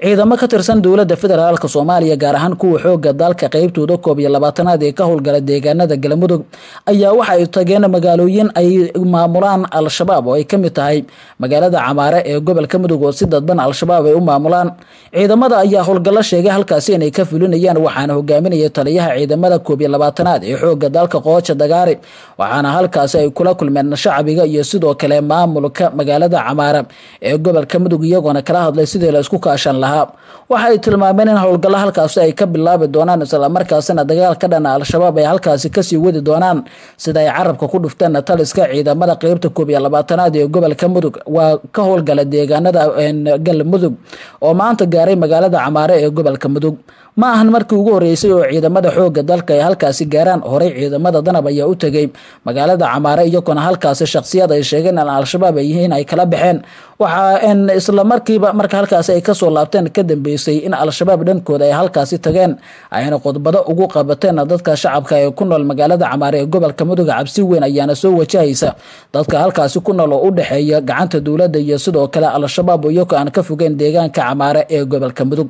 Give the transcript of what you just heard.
Ciidamo ka tirsan dowladda federaalka Soomaaliya, gaar ahaan kuwa xooga dalka qeybtooda 21aad ee ka howlgala deegaanada Galmudug, ayaa waxa ay tageen magaalooyin ay maamulaan Al-Shabaab oo ay ka mid tahay magaalada Camaare ee gobolka Mudug oo si dadban Al-Shabaab ay u maamulaan. Ciidamada ayaa howlgallo sheegay halkaasi inay ka fulinayaan, waxaana hogaaminaya taliyaha ciidamada 21aad ee xooga dalka Qooja Dagaari, waxaana halkaasi ay kula kulmeen shacbiga iyo sidoo kale maamulka magaalada Camaare ee gobolka Mudug, iyagoona kala hadlay sidii la isku kaashan lahaa. Waxa ay tilmaameen in howlgallo halkaasi ay ka bilaabi doonaan, islamarkaasina dagaal ka dhana Al-Shabaab ay halkaasi kasii wadi doonaan, sida ay carabka ku dhufteen taliska ciidamada qeybta 21aad ee gobolka Mudug waa ka howlgala deegaanada Galmudug oo maanta gaaray magaalada Camaare ee gobolka Mudug. Ma ahan markii ugu horeysay oo ciidamada xooga dalka ay halkaasi gaaraan. Horey ciidamada Danab ayaa u tegay magaalada Camaare, iyagoona halkaasi shakhsiyad ay sheegeen in Al-Shabaab ay yihiin ay kala baxeen. Waxaa isla markiiba marka halkaasi ay kasoo laabteen ka dambeysay in Al-Shabaab dhankooda ay halkaasi tageen, ayna khudbado ugu qabateen dadka shacabka ee ku nool magaalada Camaare ee gobolka Mudug. Cabsi weyn ayaana soo wajahaysa dadka halkaasi ku nool oo u dhexeeya gacanta dowladda iyo sidoo kale Al-Shabaab, iyagoo aan ka fogeyn deegaanka Camaare ee gobolka Mudug.